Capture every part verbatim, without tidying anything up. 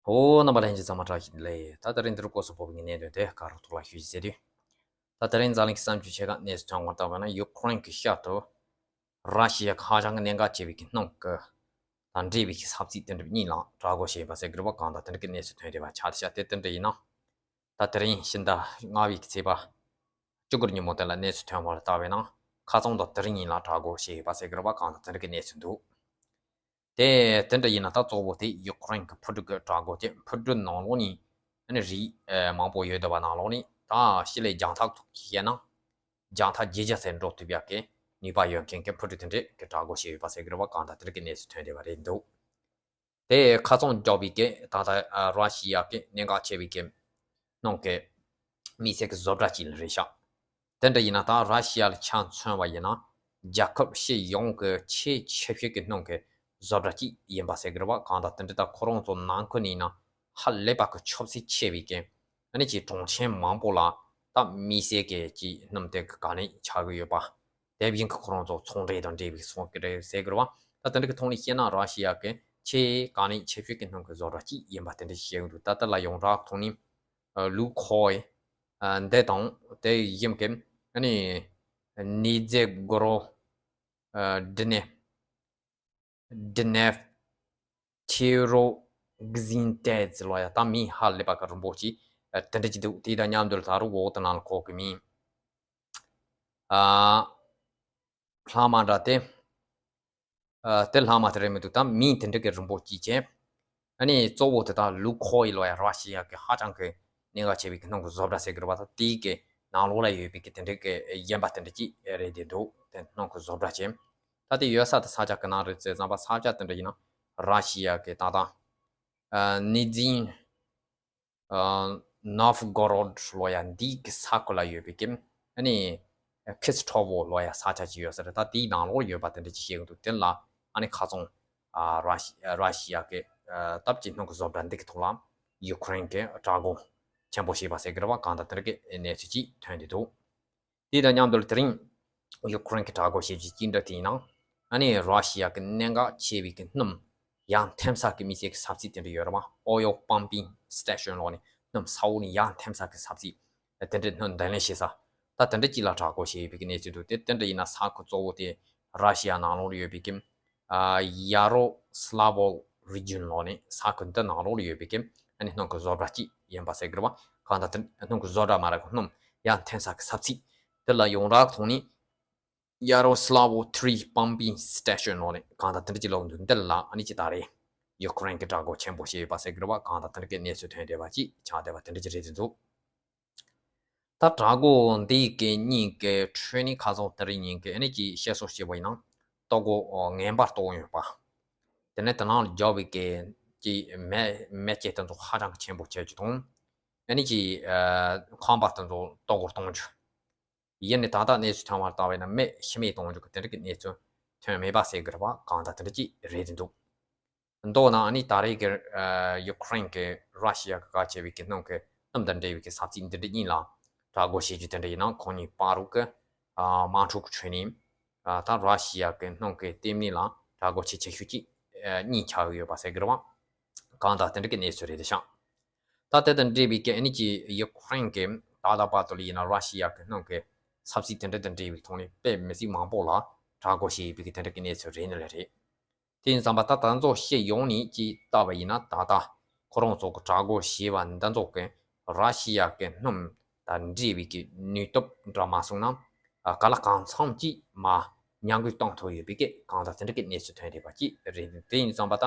ཨོ། རྣམ་པ་ལྷན་རྒྱས་ཚང་མ་བཀྲ་ཤིས་བདེ་ལེགས། ད་དེ་རིང་འདིར་སྐོར་སུ་བབས་པའི་གནད་དོན་དེ་ག་རུ་ཐོག་ལ་ཞུ་ཞིག་ཟེར་དུས། ད་དེ་རིང་འཛམ་གླིང་གི་བསམ་ཚུལ་ཆེ་ཁག་གནས་སུ་ཐོན་པར་བལྟས་པ་ན། ཡུ་ཁུ་རེན་གྱི་ཤར་དུ་ར་ཤི་ཡ་གི་ཧ་ཅང་གི་གནད་འགག་ཆེ་བའི་གི་སྣུམ་གྱི་དང་འབྲེལ་བའི་གི་ས་ཚིགས་དེ་འདྲ་གཉིས་ལ་དྲག་རྒོལ་བྱས་པ་ཟེར་གི་རེད་པ། གང་ལྟར་དེ་འདྲ་གི་གནས་སུ་ཐོན་བསྡད་པ་ཆགས་བསྡད་ཤག་དེ་དེ་འདྲ་ཡིན་ན། ད་དེ་རིང་ཕྱི་ཟླ་ལྔ་པའི་གི་ཚེས་པ་བཅུ་དགུ་ཉིན་མོ་དེ་ལ་གནས་སུ་ཐོན་པར་བལྟས་པ་ན། ཁ་སང་དང་དེ་རིང་གཉིས་ལ་དྲག་རྒོལ་བྱས་པ་ཟེར་གི་རེད་པ། གང་ལྟར་དེ་འདྲ་གི་གནས་སུ་འདུག་དེ་དེ་འདྲ་ཡིན་ན། ད་གཙོ་བོ་དེ་ཡུ་ཁུ་རེན་གྱི་ཕུ་ཀྲུག་གི་དྲག་རྒོལ་དེ། ཕུ་ཀྲུག་ནང་ལོགས་ནས་ཨ་ནི་རིགས་ཨ་མང་པོ་ཡོད་བསྡད་པ་ནང་ལོགས་ནས། ད་ཕྱི་ལས་རྒྱང་ཐག་ཐུག་བཤད་ན་རྒྱང་ཐག་བརྒྱད་བརྒྱ་ཙམ་འགྲོ་ཐུབ་ཡག་གི་ནུས་པ་ཡོད་མཁན་གྱི་ཕུ་ཀྲུག་དེ་འདྲས་ཀྱི་དྲག་རྒོལ་བྱས་ཡོད་པ་ཟེར་གི་རེད་པ། གང་ལྟར་དེ་འདྲ་གི་གནས་སུ་ཐོན་བསྡད་པ་རེད་འདུག་དེ་ཁ་སང་རྒྱག་པའི་གི་ད་ལྟ་ཨ་ར་ཤི་ཡ་གི་གནད་འགག་ཆེ་བའི་གི་ནང་གི་མི་སེར་གྱི་བཟོ་གྲྭ་གཅིག་རེད་ཤག་དེ་འདྲ་ཡིན་ན། ད་ར་ཤི་ཡ་ལ་ཆ་མཚོན་པ་ཡིན་ན། རྒྱལ་ཁབ་སྤྱི་ཡོངས་ཀྱི་ཆེས་ཆེ་ཤོས་ཀྱི་སྣུམ་གྱི་བཟོ་གྲྭ་གཅིག་ཡིན་པ་ཟེར་གི་རེད་པ། གང་ལྟར་དེ་འདྲ། ད་ཁོ་རང་ཚོ་ནང་ཁུལ་ནས་ཡིན་ན་ཧ་ལས་པ་གི་ཁྱབ་ཚད་ཆེ་བའི་གི་ཨ་ནི་ཅིག་གྲོང་ཆེན་མང་པོ་ལ་ད་མི་སེར་གྱི་ཅིག་སྣུམ་དེ་གི་ག་ནས་ཆགས་ཀྱི་ཡོད་པ། དེ་བཞིན་གྱི་ཁོ་རང་ཚོ་ཚོང་འབྲེལ་དང་འབྲེལ་བའི་སོང་གི་རེད་ཟེར་གི་རེད་པ། ད་དེ་འདྲ་གི་ཐོག་ནས་བཤད་ན། ར་ཤི་ཡ་གི་ཆེས་ག་ནས་ཆེ་ཤོས་ཀྱི་སྣུམ་གྱི་བཟོ་གྲྭ་གཅིག་ཡིན་པ་དེ་འདྲ་བཤད་ཀྱི་འདུག་ད་ལྟ་ལ་ཡོངས་གྲགས་ཐོག་ནས་ཨ་ལུ་ཁོལ། ཨ་འདི་དང་དེ་བཞིན་གྱི་ཨ་ནི་ནི་ཛེ་གོ་རོ། ཨ་ཌི་ནེ། ཌི་ནེ་ཕ་ཊི་རོ་གི་ཟིན་ཏེ་ཟེར་ལོ་ཡ། ད་མིང་ཧ་ལས་པ་གི་རིང་པོ་ཅིག་ཨ་དེ་འདྲ་ཅིག་འདུག་དེ་དང་མཉམ་དུ་ད་རུང་འོག་ཏུ་ནང་ལ་ཁོག་གི་མིང་ཨ་ལྷག་མ་འདྲ་དེ། ཨ་དེ་ལྷག་མ་དེ་རེད་མི་འདུག་ད་མིང་དེ་འདྲ་གི་རིང་པོ་ཅིག་བྱས། ཨ་ནི་གཙོ་བོ་དེ་ད་ལུ་ཁོལ་ལོ་ཡ། ར་ཤི་ཡ་གི་ཧ་ཅང་གི་གནད་འགག་ཆེ་བའི་གི་སྣུམ་གི་བཟོ་གྲྭ་ཟེར་གི་རེད་པ། ད་དེའི་གི་ནང་ལོགས་ལ་ཡོད་པའི་གི་དེ་འདྲ་གི་ཡན་པ་དེ་འདྲ་ཅིག་རེད་བསྡད་འདུག་དེ་སྣུམ་གི་བཟོ་གྲྭ་བྱས། ད་དེ་ཡོད་ས་དེ་ས་ཆ་གི་ནང་རེད་ཟེར་ཙམ་པ། ས་ཆ་དེ་འདྲ་ཡིན་ན་ར་ཤི་ཡ་གི་ད་ད་ཨ་ནི་ཛིན། ཨ་ནོབ་གོ་རོད་ལོ་ཡ་འདི་གི་ས་ཁུལ་ལ་ཡོད་པའི་གི་ཨ་ནི་ཁི་སི་ཁྲོ་བོ་ལོ་ཡ་ས་ཆ་ཅིག་ཡོད་ས་རེད། ད་དེའི་ནང་ལོགས་ཡོད་པ་དེ་འདྲ་ཅིག་བཤད་ཀྱི་འདུག་དེ་ལ་ཨ་ནི་ཁ་སང་ཨ་ར་ཤི་ར་ཤི་ཡ་གི་ཨ་སྟབས་ཀྱིས་སྣུམ་གི་བཟོ་གྲྭ་འདི་གི་ཐོག་ལ་ཡུ་ཁུ་རེན་གྱི་དྲག་རྒོལ་ཆེན་པོ་བྱས་པ་ཟེར་གི་རེད་པ། གང་ལྟར་དེ་འདྲ་གི་གནས་ཚུལ་ཅིག་ཐོན་བསྡད་འདུག་དེ་དང་མཉམ་དུ་དེ་རིང་ཡུ་ཁུ་རེན་གྱི་དྲག་རྒོལ་བྱེད་རྒྱུ་གཅིག་འདྲ་དེའི་ནང་ཨ་ནི་ར་ཤི་ཡ་གི་གནད་འགག་ཆེ་བའི་གི་སྣུམ་ཡར་འཐེན་ས་གི་མི་སེར་གྱི་ས་ཚིགས་དེ་འདྲ་ཡོད་རེད་པ། Oil Pumping Station ལོགས་ནས་སྣུམ་ས་འོག་ནས་ཡར་འཐེན་ས་གི་ས་ཚིགས་དེ་འདྲ་སྣུམ་འདྲེན་ལེན་བྱེད་ས། ད་དེ་འདྲ་གཅིག་ལ་དྲག་རྒོལ་བྱས་ཡོད་པའི་གི་གནས་ཚུལ་འདུག་དེ་དེ་འདྲ་ཡིན་ན་ས་ཁུལ་གཙོ་བོ་དེ་ར་ཤི་ཡ་ནང་ལོགས་ལ་ཡོད་པའི་གི་ཨ་ཡ་རོ་སི་ལ་བོ་རི་ཇུན་ལོགས་ནས་ས་ཁུལ་འདི་ནང་ལོགས་ལ་ཡོད་པའི་གི་ཨ་ནི་སྣུམ་གི་བཟོ་གྲྭ་གཅིག་ཡིན་པ་ཟེར་གི་རེད་པ། གང་ལྟར་དེ་སྣུམ་གི་བཟོ་གྲྭ་མ་རེད་གི། སྣུམ་ཡར་འཐེན་ས་གི་ས་ཚིགས་དེ་ལ་ཡོངས་གྲགས་ཐོག་ནས་Yaroslavl three Pumping Station ལོགས་ནས་གང་ལྟར་དེ་འདྲ་ཅིག་ལབ་འདུག་འདི་ལ་ཨ་ནི་ཅིག་ད་རེས་ཡུ་ཁུ་རེན་གྱི་དྲག་རྒོལ་ཆེན་པོ་བྱས་ཡོད་པ་ཟེར་གི་རེད་པ། གང་ལྟར་དེ་འདྲ་གི་གནས་ཚུལ་ཐོན་བསྡད་པ་ཅིག་ཆགས་བསྡད་པ་དེ་འདྲ་ཅིག་རེད་འདུག་ད་དྲག་རྒོལ་འདི་གི་གཉིས་ཀྱི་ཁྲོད་ནས་ཁ་སང་དེ་རིང་ཉིན་གྱི་ཨ་ནི་ཅིག་བཤད་སྲོལ་བྱས་པ་ཡིན་ན། ལྟོ་གོས་ངན་པ་གཏོང་ཡོད་པ། དེ་ནས་དེ་ནང་ལ་རྒྱག་པའི་གི་ཅིག་མེ་མེ་ལྕེ་དེ་ཚོ་ཧ་ཅང་གི་ཆེན་པོ་བྱེད་རྒྱུ་དང་། ཨ་ནི་ཅིག་ཨ་ཁང་པ་དེ་ཚོ་ལྟོ་གོས་གཏོང་རྒྱུ། ཡིན་ནའི་ད་ལྟ་གནས་ཚུལ་ཐོན་པར་བལྟས་པ་ཡིན་ན་མེ་ཤི་མེ་གཏོང་རྒྱུ་གི་དེ་འདྲ་གི་གནས་ཚུལ་ཐོན་མེད་པ་ཟེར་གི་རེད་པ། གང་ལྟར་དེ་འདྲ་ཅིག་རེད་འདུག་མདོར་ན་ཨ་ནི་ད་རེས་ཀྱི་ཨ་ཡུ་ཁུ་རེན་གྱི་ར་ཤི་ཡ་གི་གལ་ཆེ་བའི་གི་སྣུམ་གྱི་སྣུམ་དང་འབྲེལ་བའི་གི་ས་ཚིགས་འདི་འདྲ་གཉིས་ལ་དྲག་རྒོལ་བྱེད་རྒྱུ་དེ་འདྲ་ཡིན་ན། ཁོང་གཉིས་བར་དུ་གི་ཨ་དམག་འཁྲུག་གི་ཁྲོད་ནས་ཨ་ད་ར་ཤི་ཡ་གི་སྣུམ་གྱི་ལྟེ་གནས་ལ་དྲག་རྒོལ་ཆེས་ཆེ་ཤོས་ཅིག་ཨ་གཉིས་ཆགས་ཡོད་པ་ཟེར་གི་རེད་པ། གང་ལྟར་དེ་འདྲ་གི་གནས་ཚུལ་རེད་ཤག་ད་དེ་དང་འབྲེལ་བའི་གི་ཨ་ནི་ཅིག་ཡུ་ཁུ་རེན་གྱི་ད་ལྟ་བར་དུ་ལ་ཡིན་ན་ར་ཤི་ཡ་གི་སྣུམ་གྱི་ས་ཚིགས་དེ་འདྲ་དང་འབྲེལ་བའི་ཐོག་ནས་དཔེ་མི་སྲིད་མང་པོ་ལ་དྲག་རྒོལ་བྱས་ཡོད་པའི་གི་དེ་འདྲ་གི་གནས་ཚུལ་རེད་ནི་ལ་རེད། དེ་ཡིན་ཙམ་པ་ད་ད་ཚོ་སྤྱི་ཡོངས་ནས་ཅིག་བལྟས་པ་ཡིན་ན། ད་ལྟ་ཁོ་རང་ཚོ་གི་དྲག་རྒོལ་བྱས་པ་འདི་ཚོ་གི་ར་ཤི་ཡ་གི་སྣུམ་དང་འབྲེལ་བའི་གི་ནུས་སྟོབས་འདྲ་མ་སོང་ན། ཨ་ག་ལ་གང་འཚམ་ཅིག་མར་མྱང་རྒུད་གཏོང་ཐུབ་ཡོད་པའི་གི་གང་ལྟར་དེ་འདྲ་གི་གནས་ཚུལ་ཐོན་བསྡད་པ་ཅིག་རེད། དེ་ཡིན་ཙམ་པ་ད་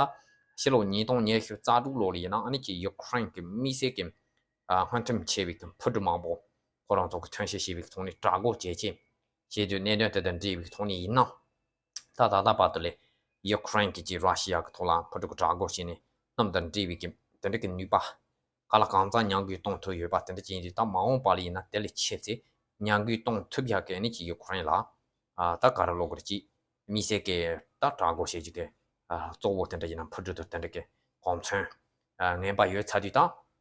ཕྱི་ལོ་ཉིས་སྟོང་ཉི་ཤུ་རྩ་དྲུག་ལོ་ལ་ཡིན་ན་ཨ་ནི་ཅིག་ཡུ་ཁུ་རེན་གྱི་དམིགས་བསལ་གྱི་ཨ་སྔོན་ཁྲིམས་ཆེ་བའི་གི་འཕུར་གྲུ་མང་པོ་ཁོ་རང་ཚོ་གི་ཐོན་སྐྱེད་བྱས་པའི་གི་ཐོག་ནས་དྲག་རྒོལ་བྱེད་ཆེད་བྱེད་དུས་གནད་དོན་དེ་དང་འབྲེལ་བའི་གི་ཐོག་ནས་ཡིན་ན། ད་ད་ལྟ་བར་དུ་ལས་ཡུ་ཁུ་རེན་གྱིས་ཀྱི་ར་ཤི་ཡ་གི་ཐོག་ལ་འཕུར་གྲུ་གི་དྲག་རྒོལ་བྱས་ནས་སྣུམ་དང་འབྲེལ་བའི་གི་དེ་འདྲ་གི་ནུས་པ་ག་ལ་གང་འཚམ་མྱང་རྒུད་གཏོང་ཐུབ་ཡོད་པ་དེ་འདྲ་ཅིག་ཡིན་དུས། ད་མ་འོངས་པ་ལ་ཡིན་ན་དེ་ལས་ཆེ་ཚེ་མྱང་རྒུད་གཏོང་ཐུབ་ཡག་གི་ཨ་ནི་ཅིག་ཡུ་ཁུ་རེན་ལ་ཨ་ད་ག་རེ་ལབ་དགོས་རེད། ཅིག་དམིགས་བསལ་གྱི་ད་དྲག་རྒོལ་བྱེད་རྒྱུ་གི་ཨ་གཙོ་བོ་དེ་འདྲ་ཡིན་ན་འཕུར་གྲུ་དང་དེ་འདྲ་གི་གོ་མཚོན་ཨ་ངན་པ་ཡོད་ཚར་དུས། ད་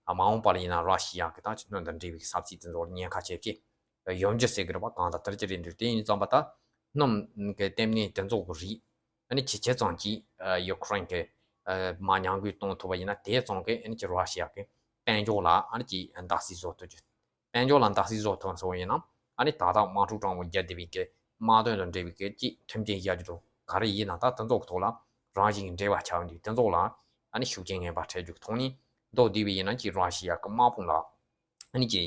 ཨ་མ་འོངས་པ་ལ་ཡིན་ན་ར་ཤི་ཡ་གི་ད་ཅིག་སྣུམ་དང་འབྲེལ་བའི་གི་ས་ཚིགས་དེ་ཚོར་ཉེན་ཁ་ཆེ་བྱེད་ཡོང་རྒྱུ་ཟེར་གི་རེད་པ། གང་ལྟར་དེ་འདྲ་ཅིག་རེད་འདུག་དེ་ཡིན་ཙམ་པ་ད་སྣུམ་གི་ལྟེ་གནས་དེ་ཚོ་གི་རིགས་ཨ་ནི་ཇེ་ཆེ་ཙམ་གྱིས་ཨ་ཡུ་ཁུ་རེན་གྱི་ མ་ཉམས་རྒུད་གཏོང་ཐུབ་པ་ཡིན་ན། དེ་ཙམ་གྱིས་ཨ་ནི་ཅིག་ར་ཤི་ཡ་གི་དཔལ་འབྱོར་ལ་ཨ་ནི་ཅིག་བདག་གཞིག་བཟོ་ཐུབ་རྒྱུ། དཔལ་འབྱོར་ལ་བདག་གཞིག་བཟོ་ཐུབ་སོང་ཡིན་ན། ཨ་ནི་ད་ལྟ་དམག་འཁྲུག་གྲང་མོ་རྒྱག་བསྡད་པའི་གི་དམག་དོན་དང་འབྲེལ་བའི་གི་ཅིག་མཐུན་རྐྱེན་བཞག་རྒྱུ་དང་ག་རེ་ཡིན་ན། ད་དེ་ཚོ་གི་ཐོག་ལ་རང་བཞིན་གྱི་འབྲེལ་བ་ཆགས་འདུག་དེ་ཚོ་ལ་ཨ་ནི་ཤུགས་རྐྱེན་ངན་པ་འཕྲད་རྒྱུ་གི་ཐོག་ནས་མདོར་བསྡུས་པ་ཡིན་ན། ཅིག་ར་ཤི་ཡ་གི་དམག་དཔུང་ལ་ཨ་ནི་ཅིག་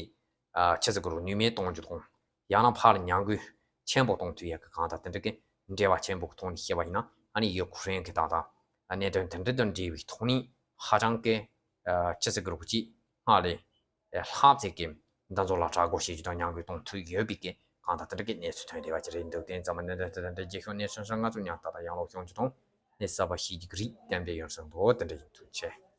ཨ་ཆི་ཟེར་དགོས་རུང་ནུས་མེད་གཏོང་རྒྱུ་དང་། ཡང་ན་ཕར་ཉམས་རྒུད་ཆེན་པོ་གཏོང་ཐུབ་ཡ་གི་གང་ལྟར་དེ་འདྲ་གི་འབྲེལ་བ་ཆེན་པོ་གི་ཐོག་ནས་བཤད་པ་ཡིན་ན། ཨ་ནི་ཡུ་ཁུ་རེན་གི་ད་ལྟ་གནད་དོན་དེ་འདྲ་དང་འབྲེལ་བའི་ཐོག་ནས་ཧ་ཅང་གི་ཨ་ཆི་ཟེར་དགོས་རུང་ཅིག་སྔར་ལས་ལྷག་ཙམ་གྱི་འདི་ཚོ་ལ་དྲག་རྒོལ་བྱེད་རྒྱུ་དང་ཉམས་རྒུད་གཏོང་ཐུབ་ཡོད་པའི་གི་གང་ལྟར་དེ་འདྲ་གི་གནས་ཚུལ་ཐོན་བསྡད་པ་ཅིག་རེད་འདུག་དེ་ཙམ་གནད་དོན་དེ་འདྲ་རྒྱལ་ཤོག་གནས་ཚུལ་སོང་ང་ཚོ་མཉམ་དུ་ད་ལྟ་ཡང་ལོག་ཤོང་རྒྱུ་དང་། གནས་གསར་པ་ཤེས་རྒྱུ་གི་རིགས་གཏན་འབེབས་ཡོང་སྲིད་འདུག་དེ་འདྲ་ཡིན། ཐུགས་རྗེ་ཆེ།